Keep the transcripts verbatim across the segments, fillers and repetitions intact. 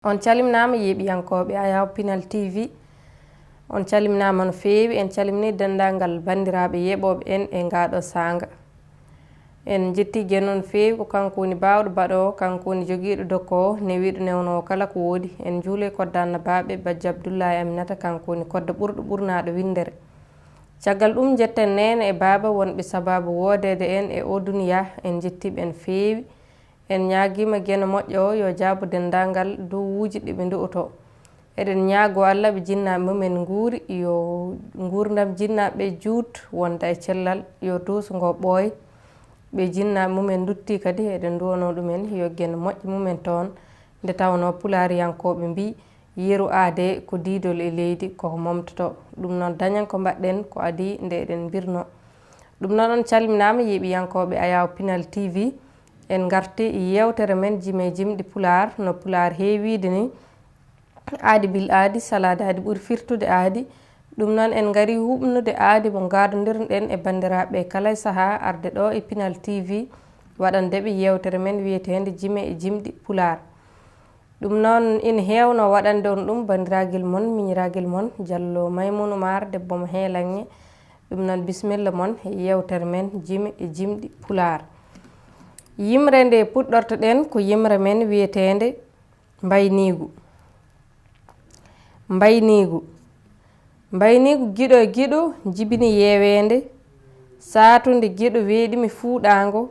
On calminaama yeeɓiyankooɓe Ayaw Pinal T V. On calminaama no feewi. En calmini denndaangal banndiraaɓe yeeɓooɓe en e ngaaɗo saanga. En njettii Geno no feewi, ko kanko woni baawɗo baɗoowo, kanko woni jogiiɗo dokkoowo, newiiɗo newnoowo kala ko woodi. En njuuloy kodda annabaaɓe, Bajjo Abdullahi Aminata, kanko woni kodda ɓurɗo ɓurnaaɗo winndere. Caggal ɗum, njetten neene e baaba wonɓe sabaabu woodeede en e oo duniyaa, en njettii ɓe no feewi. En ñaagiima Geno moƴƴo o yo jaabu denndaangal duwuuji ɗi ɓe ndu'utoo. Eɗen ñaagoo Alla ɓe jinnaaɓe mumen nguuri, yo nguurndam jinnaaɓe ɓe juut wonda e cellal, yo duuso ngoo ɓooy. Ɓe jinnaaɓe mumen nduttii kadi, eɗen nduwanoo ɗumen yo Geno moƴƴo mumen toon. Nde tawnoo pulaariyankooɓe mbii, yeru aadee ko diidol e leydi, koko momtotoo. Ɗum noon, dañen ko mbaɗɗen ko adii nde eɗen mbirnoo. Ɗum noon, on calminaama yeeɓiyankooɓe Ayaw Pinal T V. En ngartii e yeewtere men Jime e Jimɗi Pulaar, no Pulaar heewiide ni. Aadi bil aadi, salaade aadi ɓuri firtude aadi. Ɗum noon, en ngarii huuɓnude aadi mo ngaadondirɗen e banndiraaɓe kala e sahaa arde ɗo e Pinal T V, waɗande ɓe yeewtere men wiyeteende Jime e Jimɗi Pulaar. Ɗum noon, ina heewnoo waɗande on ɗum banndiraagal mon, miñiraagal mon, Jallo Maymuuna Umar, debbo mo Heelaŋŋe. Ɗum noon, bisimilla mon e yeewtere men Jime e Jimɗi Pulaar. Yimre nde puɗɗorto-ɗen ko yimre men wiyeteende Mbayniigu. Mbayniigu. Mbayniigu giɗo e giɗo jibini yeeweende, saatunde giɗo weeɗi mi fuuɗaango,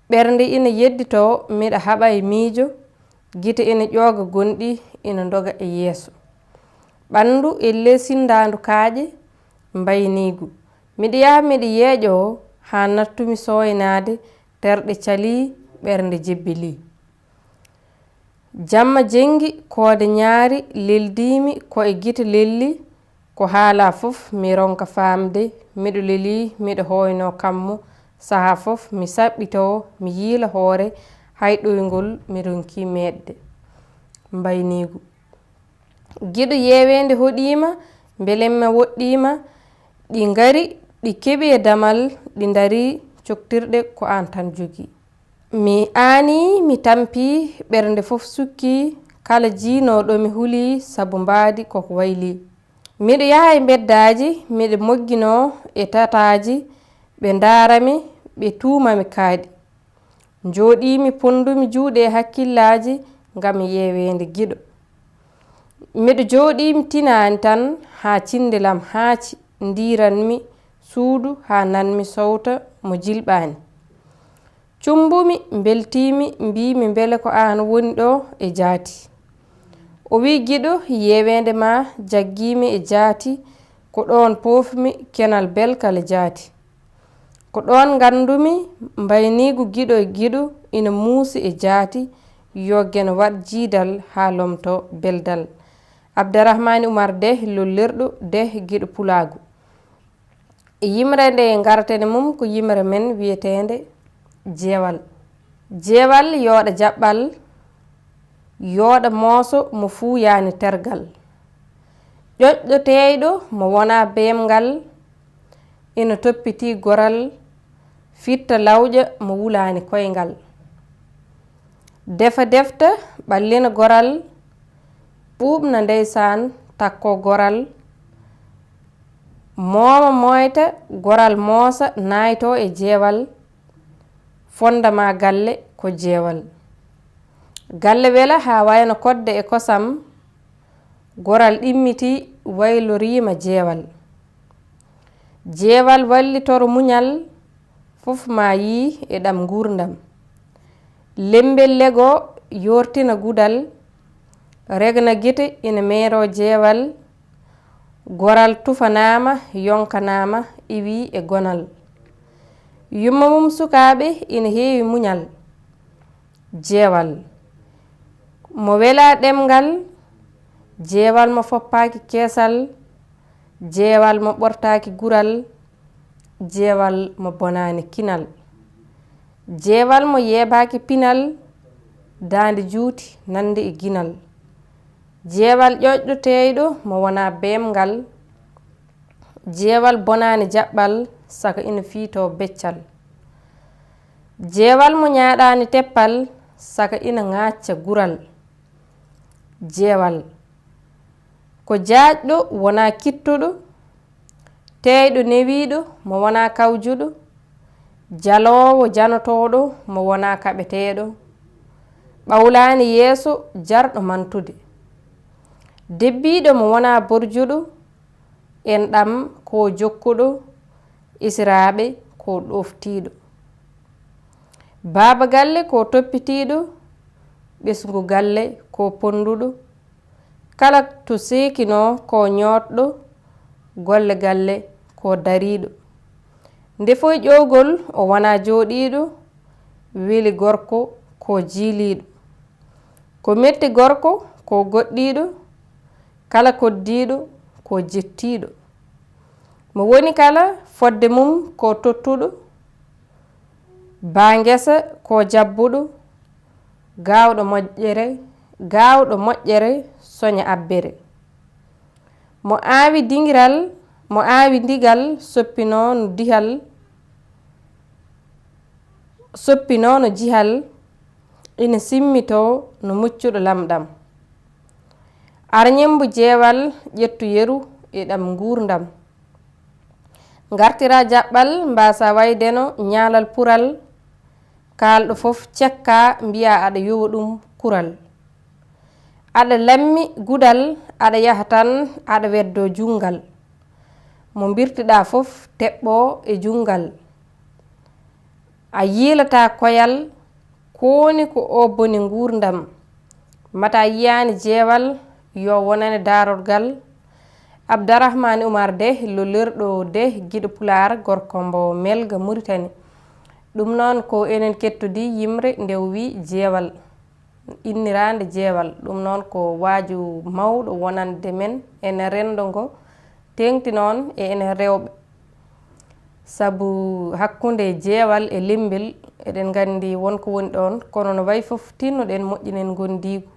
ɓernde ina yedditoo, miɗo haɓa e miijo, gite ina ƴooga gonɗi, ina ndoga e yeeso. Ɓanndu ellee sinndaandu kaaƴe, mbayniigu. Miɗo yaha miɗo yeeƴoo, haa nattumi sooynaade, terɗe calii, ɓernde jebbilii. Jamma jenngi, koode ñaari, leldiimi, ko'e gite lelli, ko haalaa fof, mi ronka faamde, miɗo lelii, miɗo hooynoo kammu, sahaa fof, mi saɓɓitoo, mi yiila hoore, hay ɗoyngol, mi ronkii meeɗde. Mbayniigu. Giɗo yeeweende hoɗiima, mbelemma woɗɗiima, ɗi ngari, ɗi keɓi e damal, ɗi ndarii, coktirɗe ko aan tan jogii. Mi aanii, mi tampii, ɓernde fof sukkii, kala jiinooɗo mi hulii, sabu mbaadi koko waylii. Miɗo yaha e mbeddaaji, miɗo mogginoo e tataaji, ɓe ndaara mi, ɓe tuuma mi kaaɗi. Njooɗiimi, ponndumi juuɗe e hakkillaaji ngam yeeweende giɗo. Miɗo jooɗii, mi tinaani tan haa cinndilam haaci, ndiiranmi suudu haa nanmi sowto mo jilɓaani. Cummbumi, mbeltiimi, mbiimi mbele ko aan woni ɗo e jaati. O wii, giɗo, yeeweende maa jaggiimi e jaati, ko ɗoon poofmi kenal belkal e jaati. Ko ɗoon nganndumi mbayniigu giɗo e giɗo ina muusi e jaati, yo Geno waɗ jiidal haa lomto beldal. Abdarahmaani Umar Deh, lollirɗo Deh giɗo pulaagu. Yimre nde ngaraten e mum ko yimre men wiyeteende jeewal. Jeewal yooɗa jaɓɓal, yooɗa mooso mo fuuyaani tergal. Ƴoƴɗo teeyɗo mo wonaa beemngal, ina toppitii goral, fitta lawƴa mo wulaani koyngal. Defa defta, ɓallina goral, ɓuuɓna ndeysaan, takko goral, mooma mooyta, goral moosa, naayto e jeewal, fondama galle ko jeewal. Galle wela haa wayno kodde e kosam, goral ɗimmitii, wayloriima jeewal. Jeewal wallitoro muñal, fof ma yii e ɗam nguurndam. Lembel lego yoortina gudal, regna gite ina meeroo jeewal, goral tufanaama, yonkanaama, iwii e gonal. Yumma mum sukaaɓe ina heewi muñal. Jeewal mo welaa ɗemngal, jeewal mo foppaaki keesal, jeewal mo ɓortaaki gural, jeewal mo bonaani kinal, jeewal mo yeebaaki pinal, daande juuti nande e ginal, jeewal ƴoƴɗo teeyɗo mo wonaa beemngal, jeewal bonaani jaɓɓal, saka ina fiitoo beccal, jeewal mo ñaaɗaani teppal, saka ina ŋaacca gural, jeewal. Ko jaajɗo wonaa kittuɗo, teeyɗo newiiɗo mo wonaa kawjuɗo, jaloowo janotooɗo mo wonaa kaɓeteeɗo, ɓawlaani yeeso jarɗo mantude. Debbiiɗo mo wonaa borjuɗo, enɗam ko jokkuɗo, esiraaɓe ko ɗoftiiɗo. Baaba galle ko toppitiiɗo, ɓesngu galle ko ponnduɗo. Kala to seekinoo ko ñootɗo, golle galle ko dariiɗo. Ndefoy ƴoogol o wonaa jooɗiiɗo, weli gorko ko jiiliiɗo. Ko metti gorko ko goɗɗiiɗo, kala koddiiɗo ko jettiiɗo. Mo woni kala fodde mum ko tottuɗo, baa ngesa ko jabbuɗo, gaawɗo moƴƴere, gaawɗo moƴƴere soña abbere. Mo aawi dingiral, mo aawi ndigal soppinoo no dihal, soppinoo no jihal, ina simmitoo no muccuɗo lamɗam. Arñemmbu jeewal ƴettu yeru e ɗam nguurndam. Ngartira jaɓɓal mbaasa waydeno ñaalal pural, kaalɗo fof cekka mbiya aɗa yowa ɗum kural. Aɗa lammi gudal, aɗa yaha tan aɗa weddoo junngal. Mo mbirtiɗaa fof teɓɓoo e junngal. A yiilataa koyal, kooni ko o boni nguurndam. Mata yiyaani jeewal, yo wonane daarorgal. Abdarahmaani Umar Deh, lo lerɗo Deh, giɗo Pulaar, gorko mbo Melga, Muritani. Ɗum noon ko enen kettodii yimre nde o wii jeewal. Inniraande jeewal. Ɗum noon ko waaju mawɗo wonande men, enen renndo ngo, teeŋti noon e enen rewɓe. Sabu hakkunde jeewal e limmbel, eɗen nganndi won ko woni ɗoon, kono no wayi fof tinno-ɗen moƴƴinen ngondiigu.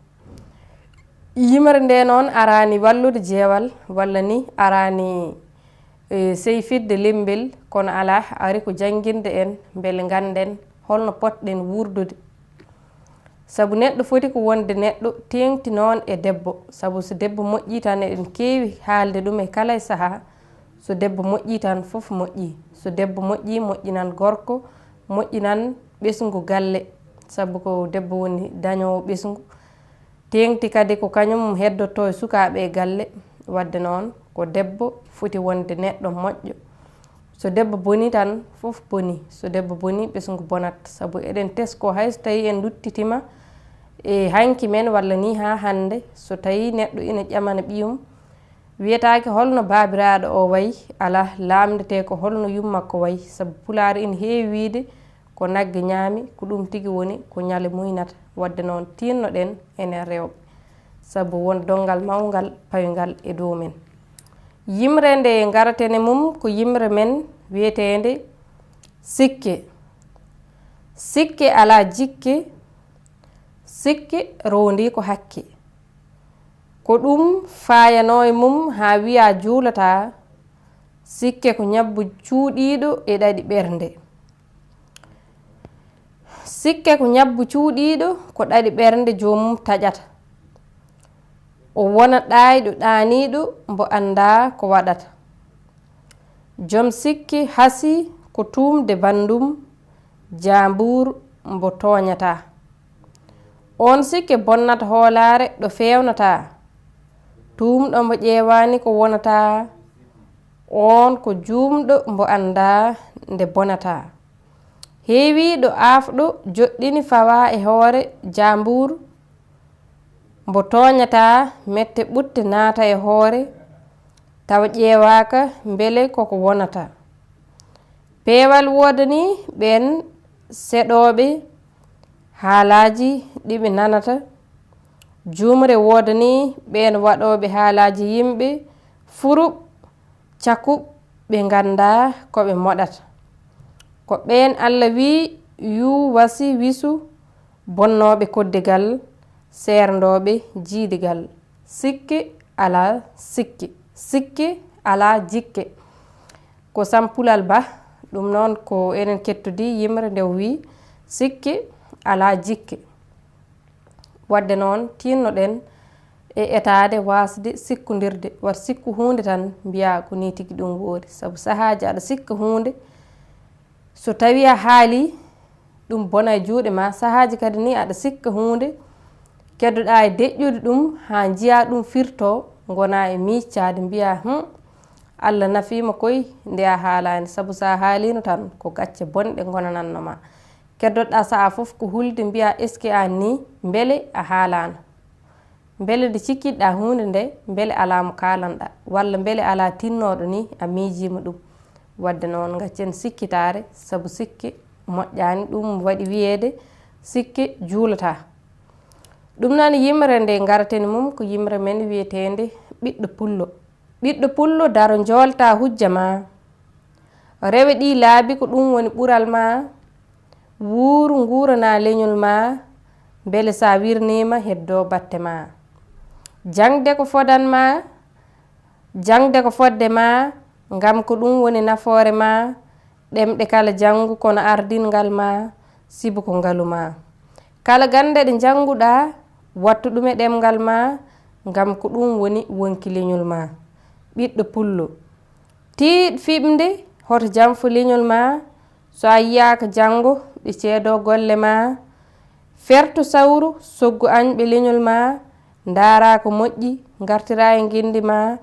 Yimre nde noon araani wallude jeewal, walla ni araani, e, seyfitde limmbel, kono alaa, ari ko jannginde en mbele ngannden holno potɗen wuurdude. Sabu neɗɗo foti ko wonde neɗɗo teeŋti noon e debbo. Sabu so debbo moƴƴii tan, eɗen keewi haalde ɗum e kala e sahaa, so debbo moƴƴii tan, fof moƴƴii. So debbo moƴƴii, moƴƴinan gorko, moƴƴinan ɓesngu galle. Sabu ko debbo woni dañoowo ɓesngu. Teeŋti kadi ko kañum heddotoo e sukaaɓe e galle. Waɗde noon, ko debbo foti wonde neɗɗo moƴƴo. So debbo bonii tan, fof bonii. So debbo bonii, ɓesngu bonat. Sabu eɗen teskoo, hay so tawii en nduttitima e hanki men walla nii haa hannde, so tawii neɗɗo ina ƴamana ɓiyum, wiyetaake holno baabiraaɗo o wayi, alaa, laamndetee ko holno yummakko wayi. Sabu Pulaar ina heewi wiyde, ko nagge ñaami, ko ɗum tigi woni ko ñale muynata. Waɗde noon, tiinno-ɗen enen rewɓe, sabu won donngal mawngal payngal e dow men. Yimre nde ngaraten e mum ko yimre men wiyeteende sikke. Sikke alaa jikke, sikke rowndii ko hakke. Ko ɗum faayanoo e mum haa wiyaa juulataa, sikke ko ñabbu cuuɗiiɗo e ɗaɗi ɓernde. Sikke ko ñabbu cuuɗiiɗo, ko ɗaɗi ɓernde joomum taƴata. O wona ɗaayɗo ɗaaniiɗo mbo anndaa ko waɗata. Joom sikke hasii ko tuumde banndum, jaambuur mbo tooñataa. Oon sikke bonnata hoolaare ɗo feewnataa. Tuumɗo mbo ƴeewaani ko wonataa, oon ko juumɗo mbo anndaa nde bonataa. Heewiiɗo aafɗo joɗɗini fawaa e hoore jaambuur, mbo tooñataa mette ɓutte naata e hoore, tawa ƴeewaaka mbele koko wonata. Peewal woodanii ɓeen seɗooɓe haalaaji ɗi ɓe nanata, juumre woodanii ɓeen waɗooɓe haalaaji yimɓe furu caku ɓe nganndaa ko ɓe moɗata. Ko ɓeen Alla wii yuu wasi wisu bonnooɓe koddigal, seerndooɓe jiidigal. Sikke alaa sikke, sikke alaa jikke. Ko Sampulal Bah, ɗum noon ko enen kettodii yimre nde o wii sikke alaa jikke. Waɗde noon, tiinno-ɗen e etaade waasde sikkondirde, wata sikku huunde tan mbiyaa ko nii tigi ɗum woori. Sabu sahaaji aɗa sikka huunde, so tawii a haalii, ɗum bona e juuɗe ma. Sahaaji kadi nii aɗa sikka huunde, keddoɗaa e deƴƴude ɗum haa njiyaa ɗum firtoo, ngonaa e miicaade mbiyaa, "Hum, Alla nafiima koy nde a haalaani." Sabu so a haaliino tan ko gacce bonɗe ngonanatno ma. Keddoɗaa sahaa fof ko hulde mbiyaa, "Est-ce que aan nii mbele a haalaano?" Mbele nde cikkiɗaa huunde nde, mbele alaa mo kaalanɗaa, walla mbele alaa tinnooɗo nii a miijiima ɗum. Waɗde noon, ngaccen sikkitaare, sabu sikke moƴƴaani, ɗum waɗi wiyeede sikke juulataa. Ɗum noon, yimre nde ngaraten mum ko yimre men wiyeteende Ɓiɗɗo Pullo. Ɓiɗɗo Pullo, daro njooltaa hujja ma. Rewe ɗii laabi ko ɗum woni ɓural ma. Wuuru nguuranaa leñol ma, mbele so a wirniima heddoo batte ma. Jaŋde ko fodan ma, jaŋde ko fodde ma, ngam ko ɗum woni nafoore ma. Ɗemɗe kala janngu kono ardingal ma, sibu ko ngalu ma. Kala gannde ɗe njannguɗaa, wattu ɗum e ɗemngal ma, ngam ko ɗum woni wonki leñol ma. Ɓiɗɗo Pullo, tiiɗ fiɓnde, hoto janfu leñol ma. So a yiyaaka janngo, ɓe ceedoo golle ma. Fertu sawru, soggu añɓe leñol ma. Ndaaraa ko moƴƴi, ngartiraa e ngenndi ma.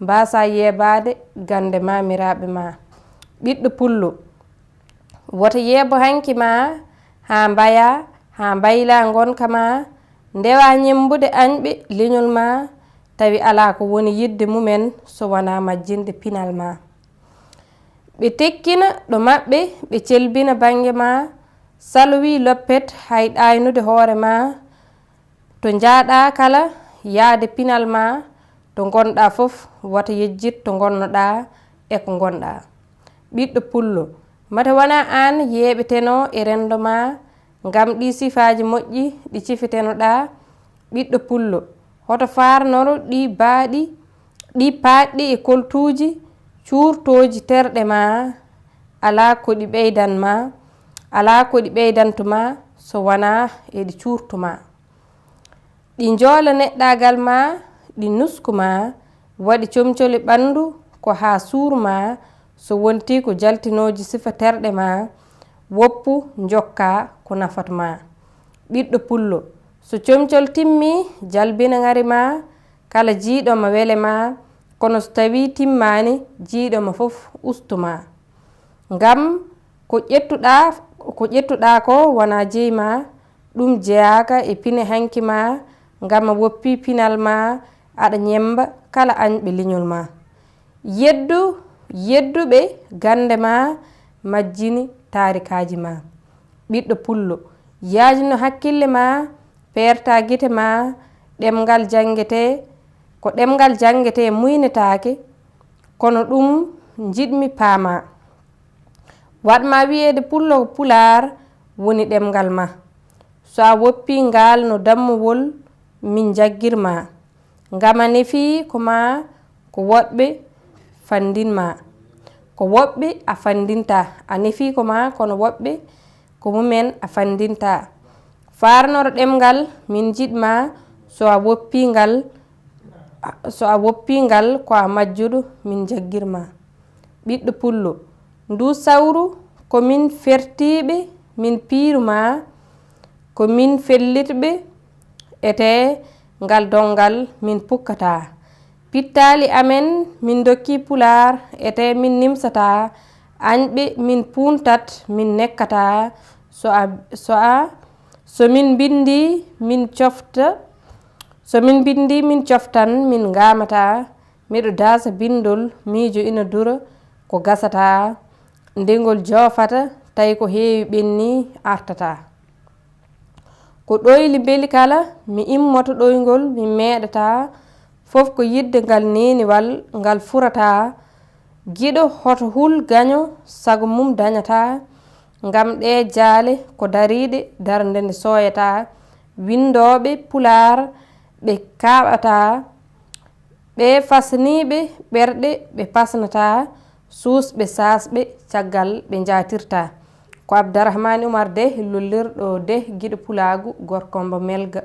Mbaasaa yeebaade gannde maamiraaɓe ma. Ɓiɗɗo Pullo, wota yeebo hanki ma, haa mbayaa, haa mbaylaa ngonka ma. Ndewaa ñemmbude añɓe leñol ma, tawi alaa ko woni yiɗde mumen so wanaa majjinde pinal ma. Ɓe tekkina ɗo maɓɓe, ɓe celbina bannge ma. Salowii loppet, hay ɗaaynude hoore ma. To njaaɗaa kala, yaade pinal ma, to ngonɗaa fof, wata yejjit to ngonnoɗaa e ko ngonɗaa. Ɓiɗɗo Pullo, mate wanaa aan yeeɓetenoo e renndo ma, ngam ɗii sifaaji moƴƴi ɗi cifetenoɗaa? Ɓiɗɗo Pullo, hoto faarnoro ɗii baaɗi, ɗii paaɗɗi e koltuuji cuurtooji terɗe ma, alaa ko ɗi ɓeydan ma, alaa ko ɗi ɓeydantu ma so wanaa eɗi cuurtu ma. Ɗi njoola neɗɗaagal ma, ɗi nusku ma, waɗi comcol e ɓanndu ko haa suur ma, so wontii ko jaltinooji sifa terɗe ma, woppu njokkaa ko nafata ma. Ɓiɗɗo Pullo, so comcol timmii, jalbina ŋari ma, kala jiyɗo ma wele ma, kono so tawii timmaani, jiyɗo ma fof ustu ma. Ngam ko ƴettuɗaa, ko ƴettuɗaa ko wonaa jeyi ma, ɗum jeyaaka e pine hanki ma, ngam a woppii pinal ma, aɗa ñemmba kala añɓe leñol ma. Yeddu, yedduɓe gannde ma majjini taarikaaji ma. Ɓiɗɗo Pullo, yaajno hakkille ma, peerta gite ma, ɗemngal janngetee, ko ɗemngal janngetee muynetaake, kono ɗum njiɗmi paamaa. Waɗ ma wiyeede Pullo ko Pulaar woni ɗemngal ma. So a woppii ngal no dammowol, min njaggir ma. Ngam a nefii ko ma, ko woɗɓe fanndin ma. Ko woɗɓe a fanndintaa. A nefii ko ma, kono woɗɓe ko mumen a fanndintaa. Faarnoro ɗemngal, min njiɗ ma. So a woppii ngal, so a woppii ngal, ko a majjuɗo, min njaggir ma. Ɓiɗɗo Pullo, ndu sawru ko min fertiiɓe, min piiru ma, ko min fellitɓe, etee ngal donngal min pukkataa. Pittaali amen min ndokkii Pulaar, etee min nimsataa. Añɓe min puuntat, min nekkataa. So a, so a, so min mbinndii, min cofta, so min mbinndii, min coftan, min ngaamataa. Miɗo daasa binndol, miijo ina dura, ko gasataa, nde ngol joofata, tawi ko heewi ɓenni artataa. Ko ɗoyli mbeli kala, mi immoto ɗoyngol, mi meeɗataa, fof ko yiɗde ngal neeniwal, ngal furataa. Giɗo hoto hul gaño, sago mum dañataa, ngam ɗee jaale ko dariiɗe, darnde nde sooyataa. Winndooɓe Pulaar ɓe kaaɓataa, ɓe fasniiɓe ɓerɗe ɓe pasnataa, suusɓe saasɓe caggal ɓe njaatirtaa. Ko Abdarahmaani Umar Deh, lollirɗo Deh giɗo pulaagu, gorko mbo Melga.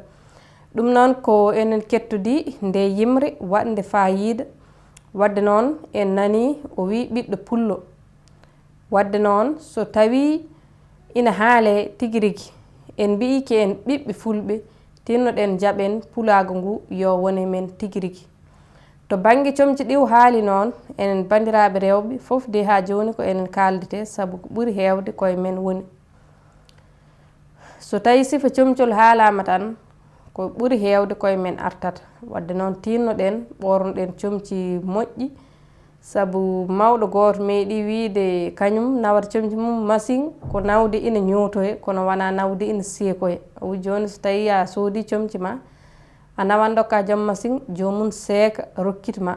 Ɗum noon ko enen kettodi nde yimre waɗnde faayiida. Waɗde noon en nani o wi ɓiɗɗo pullo. Waɗde noon so tawi ina haale tigi rigi, en mbiyi ke en ɓiɓɓe fulɓe, tinnoɗen jaɓen pulaagu ngu yo wone men tigi rigi. To bannge comci ɗi o haali noon, enen banndiraaɓe rewɓe fof de haa jooni ko enen kaaldete, sabu ko ɓuri heewde koye men woni. So tawi sifa comcol haalaama tan, ko ɓuri heewde koye men artata. Waɗde noon tinnoɗen ɓoornoɗen comci moƴƴi, sabu mawɗo gooto meeɗi wiyde kañum nawata comci mum machine ko nawde ina ñootoye, kono wonaa nawde ina seekoye. O wi jooni so tawi a soodi comci ma, a nawan ndokka joom machine, joomum seeka rokkit ma.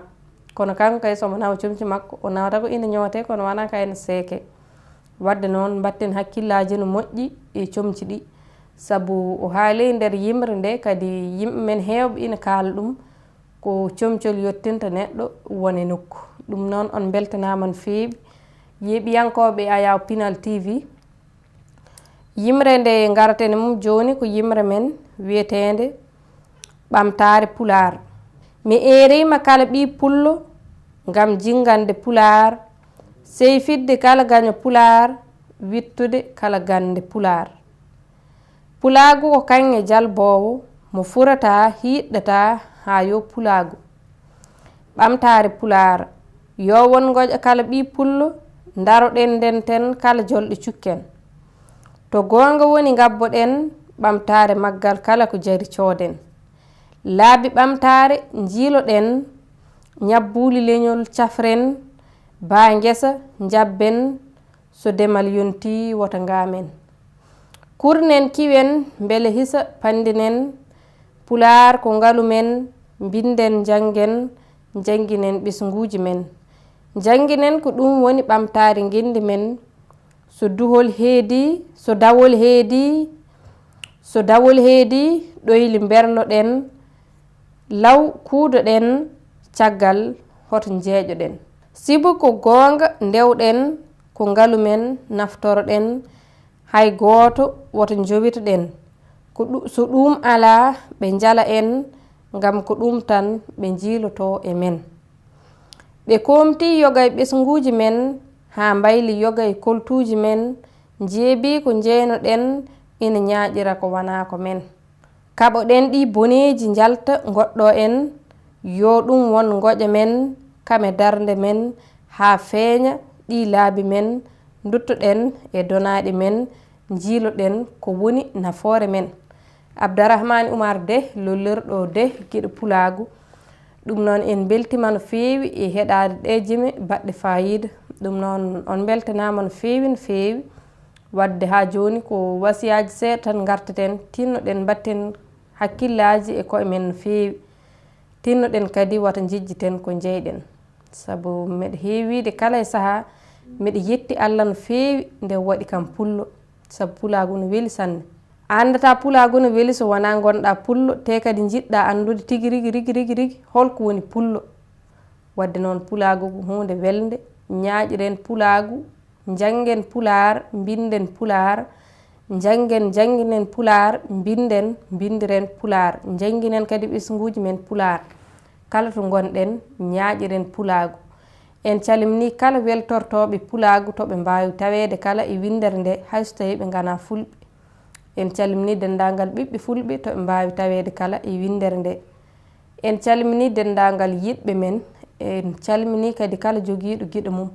Kono kanko kay so mo nawa comci makko, o nawata ko ina ñoote, kono wonaa ka ina seeke. Waɗde noon mbatten hakkillaaji no moƴƴi e comci ɗi, sabu o haali e nder yimre nde kadi yimɓe men heewɓe ina kaala ɗum, ko comcol yottinta neɗɗo wone nokku. Ɗum noon on mbeltanaama no feewi. Yeeɓiyankooɓe Ayaw Pinal T V, yimre nde ngaraten e mum jooni ko yimre men wiyeteende Ɓamtaare Pulaar. Mi eeriima kala ɓii pullo ngam jinngande pulaar, seyfitde kala gaño pulaar, wittude kala gannde pulaar. Pulaagu ko kaŋŋe jalboowo mo furataa, hiiɗɗataa haa yo pulaagu. Ɓamtaare Pulaar, yo won ngoƴa kala ɓii pullo, ndaroɗen ndenten kala jolɗe cukken. To goonga woni ngabboɗen, ɓamtaare maggal kala ko jari cooden. Laabi ɓamtaare njiiloɗen, ñabbuuli leñol cafren, baa ngesa njabben, so demal yontii wota ngaamen. Kurnen kiwen mbele hisa panndinen, pulaar ko ngalu men, mbinden njanngen, njannginen ɓesnguuji men. Njannginen ko ɗum woni ɓamtaare ngenndi men, so duhol heedi, so dawol heedi, so dawol heedi, ɗoyli mberloɗen, law kuudoɗen, caggal hoto njeeƴoɗen. Sibu ko goonga ndewɗen, ko ngalu men naftoroɗen, hay gooto woto njowitoɗen. Ko ɗu-, so ɗuum alaa, ɓe njala en, ngam ko ɗuum tan ɓe njiilotoo e men. Ɓe koomtii yoga e ɓesnguuji men, haa mbayli yoga e koltuuji men, njeebii ko njeynoɗen, ina ñaaƴira ko wanaa ko men. Kaɓoɗen ɗii boneeji njalta ngoɗɗoo en, yo ɗum won ngoƴa men, kame darnde men, haa feeña ɗii laabi men, nduttoɗen e donaaɗi men, njiiloɗen ko woni nafoore men. Abdarahmani Umar Deh, lollirɗo Deh, giɗo pulaagu. Ɗum noon en mbeltiima no feewi e heɗaade ɗee jime baɗɗe faayiida. Ɗum noon on mbeltanaama no feewi, no feewi. Waɗde haa jooni ko wasiyaaji seeɗa tan ngartaten, tinnoɗen mbatten hakkillaaji e koye men no feewi. Tinnoɗen kadi wata njejjiten ko njeyɗen. Sabu mbeɗa heewi wiide kala e sahaa, mbeɗa yetti Allah no feewi nde waɗi kam pullo. Sabu pulaagu no weli sanne. A anndataa pulaagu no weli so wonaa ngonɗaa pullo, te kadi njiɗɗaa anndude tigi rigi, rigi, rigi, rigi, holko woni pullo. Waɗde noon pulaagu ko huunde welnde, ñaaƴiren pulaagu, njanngen pulaar, mbinden pulaar, njanngen, njannginen pulaar, mbinden, mbindiren pulaar, njannginen kadi ɓesnguuji men pulaar. Kala to ngonɗen, ñaaƴiren pulaagu. En calminii kala weltortooɓe pulaagu to ɓe mbaawi taweede kala e winndere nde, hay so tawii ɓe nganaa fulɓe. En calminii denndaangal ɓiɓɓe fulɓe to ɓe mbaawi taweede kala e winndere nde. En calminii denndaangal yiɗɓe men, en calminii kadi kala jogiiɗo giɗo mum.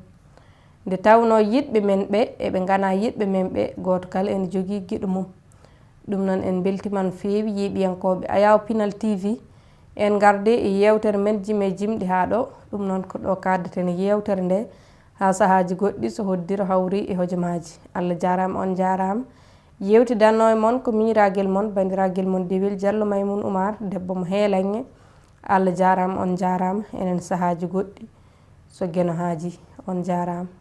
Nde tawnoo yiɗɓe men ɓe, eɓe nganaa yiɗɓe men ɓe, gooto kala ene jogii giɗo mum. Ɗum noon en mbeltiima no feewi yeeɓiyankooɓe Ayaw Pinal T V. En ngarde e yeewtere men Jime Jimɗi haa ɗo. Ɗum noon ko ɗo kaaddeten e yeewtere nde haa sahaaji goɗɗi so hoddiro hawri e hojomaaji. Allah jaaraama, on njaaraama. Yeewtidanno e mon ko miñiraagel mon, banndiraagal mon Dewel Jallo Maymuun Umar, debbo mo Heelaŋŋe. Allah jaaraama, on njaaraama. Enen sahaaji goɗɗi so Geno haajii, on njaaraama.